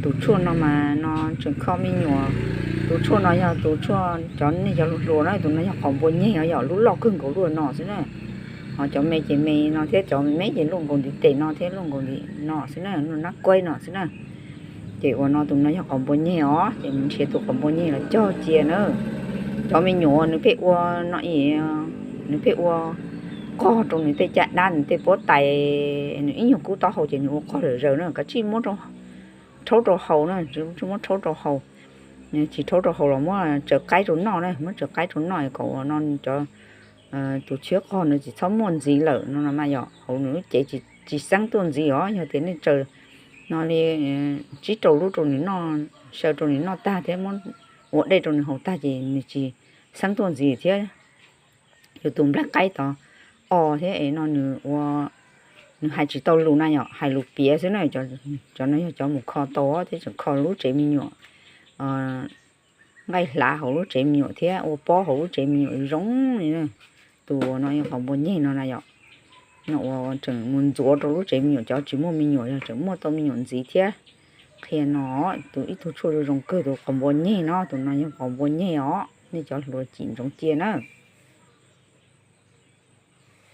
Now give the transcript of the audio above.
Tus tshuaj no mas no tseem kho me nyuam. Tus tshuaj no yog tus tshuaj cov nej cov hluas hluas na, tus no yog qos npua nyeg os, yog lub loj kawg nkaus lub no xwb na. Ho cov me ces me no thiab, cov me me ces luaj nkaus ntiv tes no thiab luaj nkaus ntiv no xwb na, luaj nab kuaib no xwb na. Ces uas no tus no yog qos npua nyeg os, ces mus nrhiav tus qos npua nyeg los cog cia na. Cov me nyuam nws pheej ua no, nws pheej ua qog rau nws tej caj dab, nws tej pob tais, nws ib nyuag kub taub hau ces nws ua qog lawm zaws na, kav tsij muab rhaub rau haus na, tsis muab rhaub rau haus. Tsis rhaub rau haus los muab tsaws qaib rau noj na, muab tsaws qaib rau noj kom uas no cov tus tshiab qog nws tsis txhob muaj ntxiv lawm no no mas yog hauv nws lub cev tsis xeeb tuaj ntxiv os. Yog tias nej tsaws no li tsib rau lub rau nws noj, xyaw rau nws noj tag thiab muab ua dej rau nws haus tag ces nws tsis xeeb tuaj ntxiv thiab. Yus tus nplaig qaib tod o thiab es no nws ua, nws hais tsis tau lus na yom, hais lus piav xwb na. Cov no yog cov mus kho tau thiab tseem kho lub tsev me nyuam nqaij hlav hauv lub tsev me nyuam thiab ua pob hauv lub tsev me nyuam zoo li na. Tus no yog qos npua nyeg no na yom. No uas tseem mus ntxuav rau lub tsev me nyuam, cov tsis muaj me nyuam yog tseem muaj tau me nyuam ntxiv thiab. Qhia no, tus ib tug tshuaj zoo zoo kawg tus qos npua nyeg no, tus no yog qos npua nyeg os, nej cov hluas cim ntsoov cia na.